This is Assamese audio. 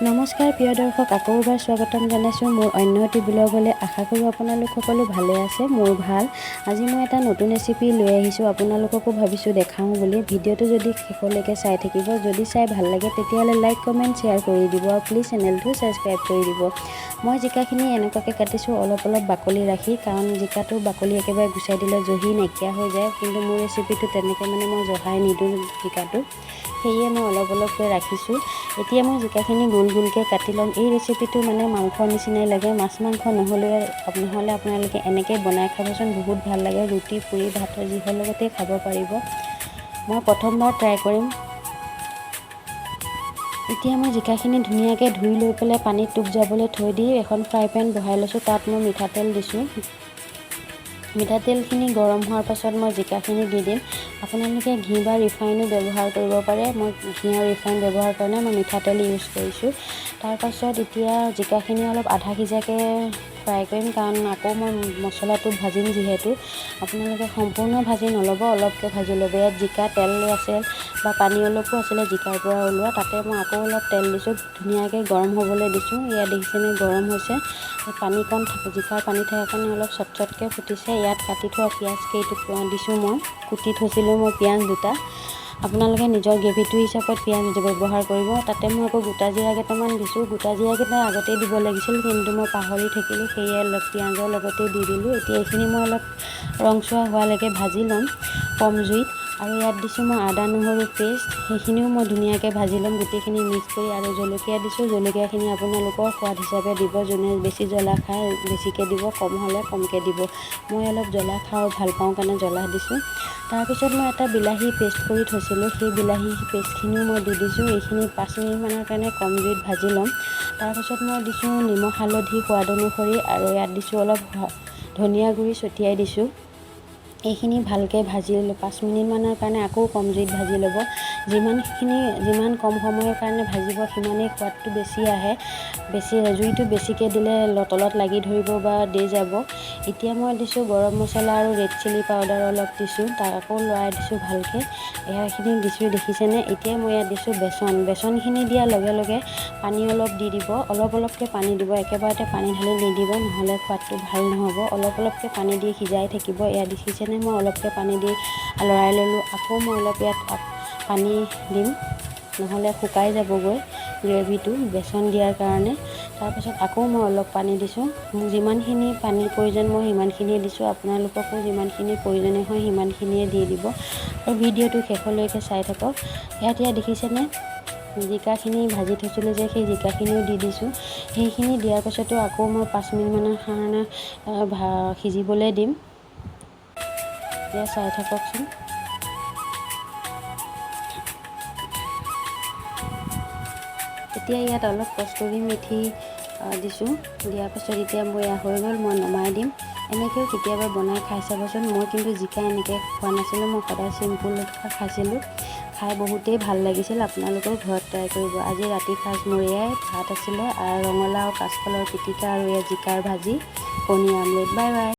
নমস্কাৰ প্ৰিয় দৰ্শক, আকৌ এবাৰ স্বাগতম জনাইছোঁ মোৰ অন্য এটি ব্লগলৈ। আশা কৰোঁ আপোনালোক সকলো ভালে আছে। মোৰ ভাল। আজি মই এটা নতুন ৰেচিপি লৈ আহিছোঁ, আপোনালোককো ভাবিছোঁ দেখাওঁ বুলি। ভিডিঅ'টো যদি শেষলৈকে চাই থাকিব, যদি চাই ভাল লাগে, তেতিয়াহ'লে লাইক, কমেণ্ট, শ্বেয়াৰ কৰি দিব আৰু প্লিজ চেনেলটো ছাবস্ক্ৰাইব কৰি দিব। মই জিকাখিনি এনেকুৱাকৈ কাটিছোঁ, অলপ অলপ বাকলি ৰাখি, কাৰণ জিকাটো বাকলি একেবাৰে গুচাই দিলে জহি নাইকিয়া হৈ যায়। কিন্তু মোৰ ৰেচিপিটো তেনেকৈ মানে মই জহাই নিদিওঁ জিকাটো, সেয়ে মই অলপ অলপকৈ ৰাখিছোঁ। এতিয়া মই জিকাখিনি গোল গোলকৈ কাটি ল'ম। এই ৰেচিপিটো মানে মাংসৰ নিচিনাই লাগে। মাছ মাংস নহ'লেও নহ'লে আপোনালোকে এনেকৈ বনাই খাবচোন, বহুত ভাল লাগে। ৰুটি, পুৰি, ভাতৰ যিহৰ লগতেই খাব পাৰিব। মই প্ৰথমবাৰ ট্ৰাই কৰিম। এতিয়া মই জিকাখিনি ধুনীয়াকৈ ধুই লৈ পেলাই পানীত টোপ যাবলৈ থৈ দি এখন ফ্ৰাই পেন বহাই লৈছোঁ। তাত মই মিঠাতেল দিছোঁ। মিঠাতেলখিনি গৰম হোৱাৰ পাছত মই জিকাখিনি দি দিম। আপোনালোকে ঘি বা ৰিফাইনো ব্যৱহাৰ কৰিব পাৰে। মই ঘি আৰু ৰিফাইন ব্যৱহাৰ কৰা নাই, মই মিঠাতেল ইউজ কৰিছোঁ। তাৰপাছত এতিয়া জিকাখিনি অলপ আধা সিজাকৈ ফ্ৰাই কৰিম, কাৰণ আকৌ মই মছলাটো ভাজিম যিহেতু। আপোনালোকে সম্পূৰ্ণ ভাজি নল'ব, অলপকৈ ভাজি ল'ব। ইয়াত জিকা তেল আছে বা পানী অলপো আছিলে জিকাৰ পৰা ওলোৱা, তাতে মই আকৌ অলপ তেল দিছোঁ। ধুনীয়াকৈ গৰম হ'বলৈ দিছোঁ। ইয়াত দেখিছেনে, গৰম হৈছে। পানীকণ জিকাৰ পানী থকাৰ কাৰণে অলপ চট চটকৈ ফুটিছে। ইয়াত কাটি থোৱা পিঁয়াজ কেইটুকুৰা দিছোঁ। মই কুটি থৈছিলোঁ মই পিঁয়াজ দুটা। আপোনালোকে নিজৰ গ্ৰেভিটো হিচাপত পিঁয়াজ ব্যৱহাৰ কৰিব। তাতে মই আকৌ গোটা জিৰা কেইটামান দিছোঁ। গোটা জিৰাকেইটা আগতেই দিব লাগিছিল, কিন্তু মই পাহৰি থাকিলোঁ, সেয়ে পিঁয়াজৰ লগতেই দি দিলোঁ। এতিয়া এইখিনি মই অলপ ৰংচোৱা হোৱালৈকে ভাজি ল'ম কম জুইত। আৰু ইয়াত দিছোঁ মই আদা নহৰু পেষ্ট, সেইখিনিও মই ধুনীয়াকৈ ভাজি ল'ম গোটেইখিনি মিক্স কৰি। আৰু জলকীয়া দিছোঁ। জলকীয়াখিনি আপোনালোকৰ সোৱাদ হিচাপে দিব। যোনে বেছি জ্বলা খায় বেছিকৈ দিব, কম হ'লে কমকৈ দিব। মই অলপ জ্বলা খাওঁ ভাল পাওঁ কাৰণে জ্বলা দিছোঁ। তাৰপিছত মই এটা বিলাহী পেষ্ট কৰি থৈছিলোঁ, সেই বিলাহী পেষ্টখিনিও মই দি দিছোঁ। এইখিনি 5 মিনিটমানৰ কাৰণে কম জুইত ভাজি ল'ম। তাৰপিছত মই দিছোঁ নিমখ, হালধি সোৱাদ অনুসৰি আৰু ইয়াত দিছোঁ অলপ ধনিয়া গুড়ি ছটিয়াই দিছোঁ। এইখিনি ভালকৈ ভাজি 5 মিনিটমানৰ কাৰণে আকৌ কম জুইত ভাজি ল'ব। যিমানখিনি যিমান কম সময়ৰ কাৰণে ভাজিব, সিমানেই সোৱাদটো বেছি আহে। বেছি জুইটো বেছিকৈ দিলে তলত লাগি ধৰিব বা দেই যাব। এতিয়া মই দিছোঁ গৰম মছলা আৰু ৰেড চিলি পাউডাৰ অলপ দিছোঁ। তাক আকৌ লৰাই দিছোঁ ভালকৈ। এইখিনি দিছোঁ, দেখিছেনে? এতিয়া মই ইয়াত দিছোঁ বেচন। বেচনখিনি দিয়াৰ লগে লগে পানী অলপ দি দিব। অলপ অলপকৈ পানী দিব, একেবাৰতে পানী ঢালি নিদিব, নহ'লে সোৱাদটো ভাল নহ'ব। অলপ অলপকৈ পানী দি সিজাই থাকিব। এয়া দেখিছেনে, মই অলপকৈ পানী দি লৰাই ল'লোঁ। আকৌ মই অলপ ইয়াত পানী দিম, নহ'লে শুকাই যাবগৈ গ্ৰেভিটো বেচন দিয়াৰ কাৰণে। তাৰপাছত আকৌ মই অলপ পানী দিছোঁ। মোক যিমানখিনি পানীৰ প্ৰয়োজন, মই সিমানখিনিয়ে দিছোঁ। আপোনালোককো যিমানখিনি প্ৰয়োজনীয় হয়, সিমানখিনিয়ে দি দিব আৰু ভিডিঅ'টো শেষলৈকে চাই থাকক। ইয়াত ইয়াত দেখিছেনে, জিকাখিনি ভাজি থৈছিলোঁ যে, সেই জিকাখিনিও দি দিছোঁ। সেইখিনি দিয়াৰ পাছতো আকৌ মই 5 মিনিটমানৰ কাৰণে সিজিবলৈ দিম। এতিয়া চাই থাককচোন। এতিয়া ইয়াত অলপ কস্তুৰী মেথি দিছোঁ। দিয়াৰ পাছত এতিয়া মোৰ এয়া হৈ গ'ল, মই নমাই দিম। এনেকৈও কেতিয়াবা বনাই খাই চাবচোন। মই কিন্তু জিকা এনেকৈ খোৱা নাছিলোঁ, মই সদায় চিম্পুল খাইছিলোঁ। খাই বহুতেই ভাল লাগিছিল। আপোনালোকেও ঘৰত ট্ৰাই কৰিব। আজি ৰাতি সাজ মোৰ এয়াই ভাত আছিলে আৰু ৰঙালাও কাচকলৰ পিটিকা আৰু এয়া জিকাৰ ভাজি, কণী আমলেট। Bye bye.